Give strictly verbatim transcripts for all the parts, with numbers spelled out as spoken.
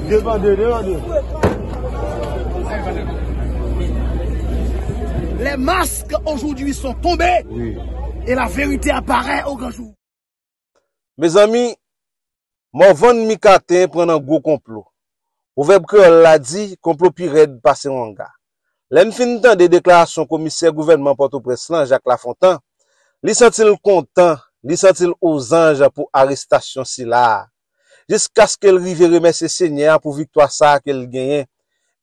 Devan de, devan de. Les masques aujourd'hui sont tombés, oui, et la vérité apparaît au grand jour. Mezanmi, Morvan Micatin pran nan gwo konplo. Pwovèb kreyòl la di, konplo pi rèd pase wanga. Lè n fin tande deklarasyon komisè gouvènman Pòtoprens lan, Jacques Lafontant, li santi l kontan, li santi l ozanj pou arestasyon sila a. Jiskaske l rive remèsye Senyè a pou viktwa sa a ke l genyen.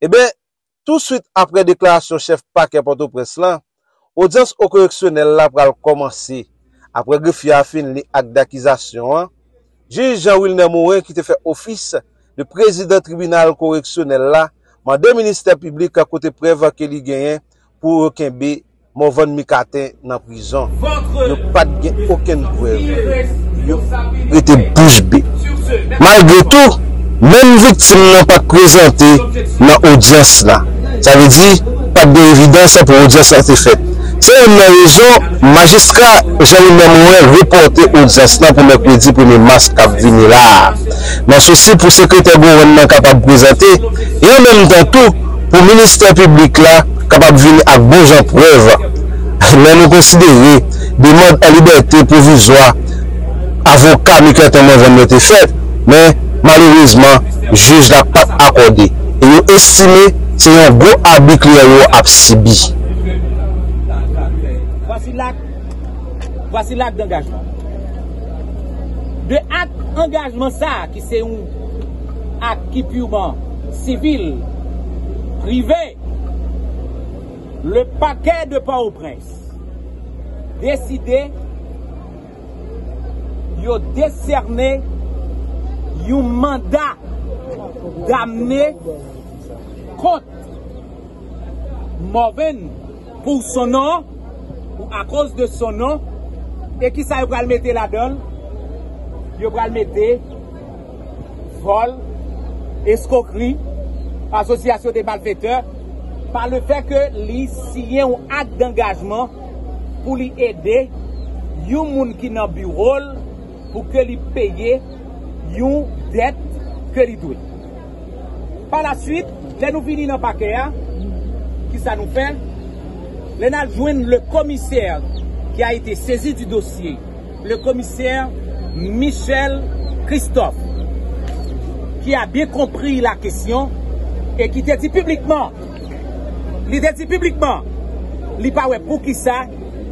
Eben, touswit apre deklarasyon chèf pakè Pòtoprens lan, odyans o koreksyonèl la pral kòmanse. Apre grefye a fin li ak dakizasyon an, jij Jean Wilner Morin ki te fè ofis de prezidan tribinal koreksyonèl la mande ministè piblik kote prèv ke li genyen pou yo kenbe Morvan Micatin nan prizon. Yo pa t gen okenn prèv. Yo rete bouch be. Malgre tou, menm viktim nan pa t prezante nan odyans la. Sa vle di, pa t gen evidans pou odyans la te fèt. Se youn nan rezon majistra Jean Wilner Morin repòte odyans lan pou mèkredi premye mas k ap vini la a. Nan sousi pou sekretè Gowann nan kapab prezante, e an menm tan tou, pou ministè piblik la kapab vini ak bon jan prèv. Lè nou konsidere demann an libète pwovizwa avoka Micatin Morvan yo te fè, men malerezman, jij la pa t akòde. E yo estime se yon gwo abi kliyan yo ap sibi. Voici l'acte, voici l'acte d'engagement. De ak angajman sa a, ki se yon ak ki piman sivil, prive, le pakè de Pòtoprens deside yo desène yon manda damne kont Morvan pour son nom, ou akoz de son nom, e kisa yo pral mete ladan l? Yo pral mete vòl, eskwokri, asosyasyon de malfetè, pa le fè ke li siyen yon ak dangajman pou li ede yon moun ki nan biwo l pou ke li peye yon dèt ke li dwe. Pa la swit, lè nou vini nan pakè a, kisa nou fè? Lè n al jwenn le commissaire qui a été saisi du dossier, le commissaire Michel Christophe, qui a bien compris la question et qui te di piblikman, li te di piblikman, li pa wè poukisa,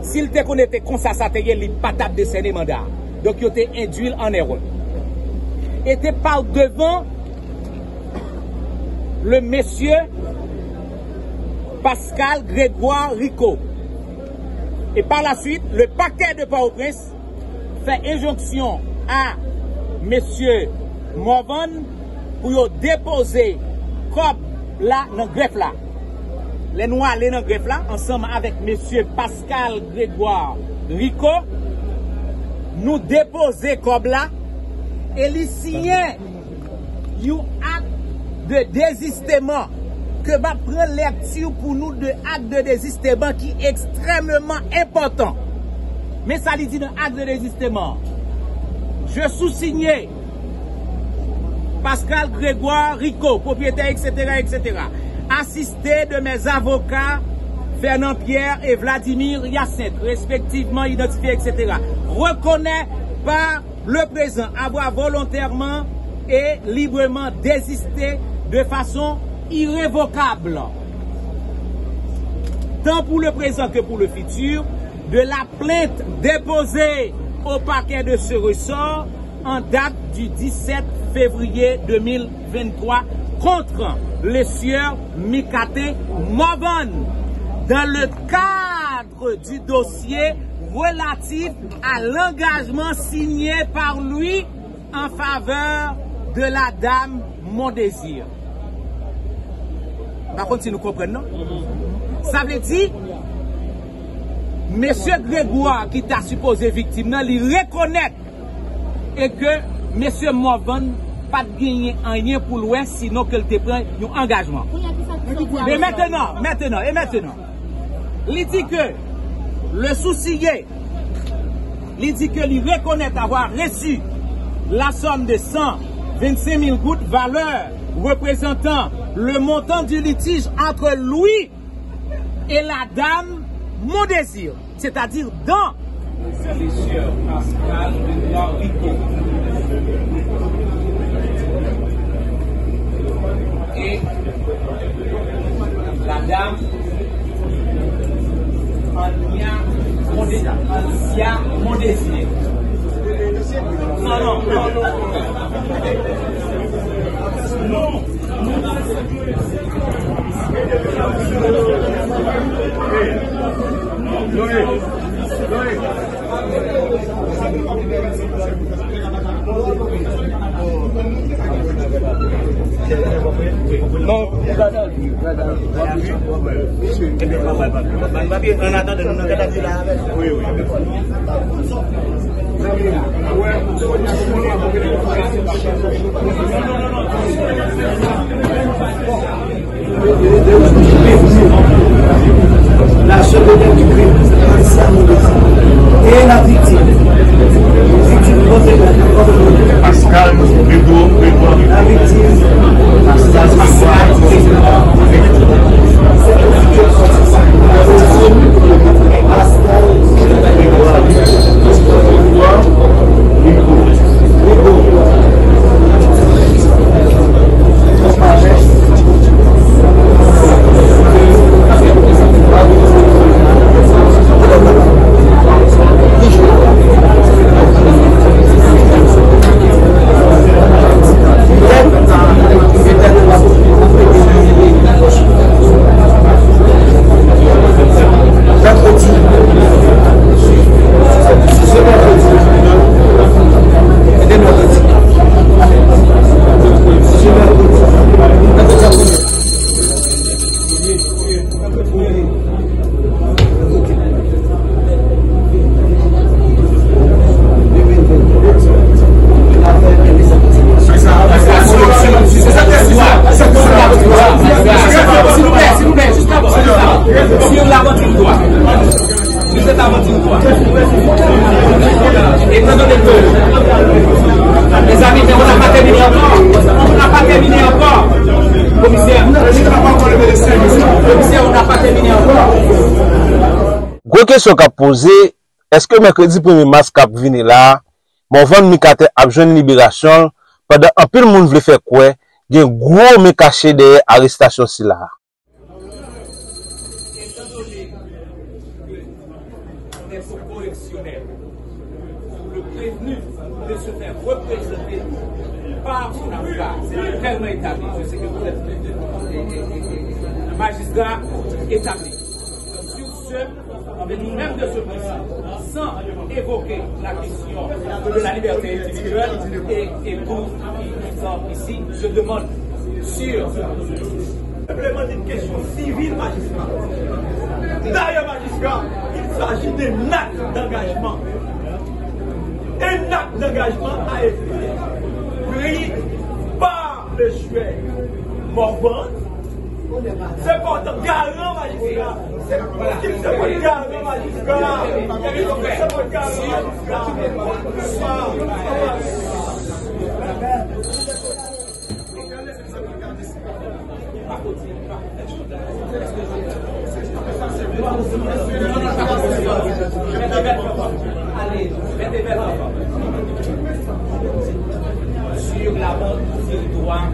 si l te konnen te konsa sa te ye, li pa t ap desène manda a. Donk, yo te endui l an erè. E te pa devan le mesye Pascal Grégoire Rico. Et par la suite, le parquet de Port-au-Prince fè enjonksyon a mesye Morvan pou yo depoze kòb la nan grèf la. Lè nou ale nan grèf la, ansanm avèk mesye Pascal Grégoire Rico, nou depoze kòb la e li siyen yon ak de dezisteman, ke m ap pran lèkti pou nou de ak de dezisteman ki ekstrèmeman enpòtan. Men sa li di nan ak de dezisteman. Je sous-signé, Pascal Grégoire Rico, propriétaire, et cetera, et cetera, assisté de mes avocats Fernand Pierre et Vladimir Hyacinthe, respectivement identifiés, et cetera, reconnaît par le présent avoir volontairement et librement désisté de façon irrévocable, tant pour le présent que pour le futur, de la plainte déposée au parquet de ce ressort en date du dix-sept février deux mille vingt-trois contre le sieur Micatin Morvan dans le cadre du dossier relatif à l'engagement signé par lui en faveur de la dame Mondésir. M pa konn si nou konprann, non? Sa vle di, mesye Grégoire ki ta sipoze viktim nan, li rekonèt e ke mesye Morvan pa t genyen anyen pou l wè, sinon ke l te pran yon angajman. Men mentenan, mentenan, e mentenan, li di ke le sousiye, li di ke li rekonèt avoir reçu La somme de cent vingt-cinq mille goud, valeur représentant le montant du litige entre lui et la dame Mondésir, c'est-à-dire dans Monsieur Pascal Benoît Rico et la dame Ania Mondé-, Ancia Mondésir. Non, non, non, non. Non. La seule modèle du crime, c'est ça, mon dossier. Et la victime. Victime, Pascal, Pedro, Pedro. La victime, Pascal, Pascal. Silvouplè, silvouplè, jis avan, jis avan. Silvouplè, avan. Etan done ke, mezanmi, on n'a pas terminé encore. On n'a pas terminé encore. Komisè, komisè, on n'a pas terminé encore. Gwo kesyon k ap poze, èske mèkredi premye mas k ap vini la a, Morvan Micatin ap jwenn liberasyon l, pandan anpil moun vle fè kwè gen gwo men kache dèyè arestasyon sila a? Étant donné que on est au correctionnel, où le prévenu peut se faire représenter par son avocat, c'est tellement établi, je sais que vous êtes, eh, eh, eh, eh, un magistrat établi. Sur ce, avec nous-mêmes de ce principe, sans évoquer la question de la liberté individuelle et, et pour qui nous sommes ici, je demande sur simplement une question civile, magistrat. D'ailleurs, magistrat, il s'agit d'un acte d'engagement. Un acte d'engagement a été pris par le joueur Morvan. Se pa garan majistra. Se ki se pa garan majistra. Se pa garan majistra. Sur la bande, sur le droit.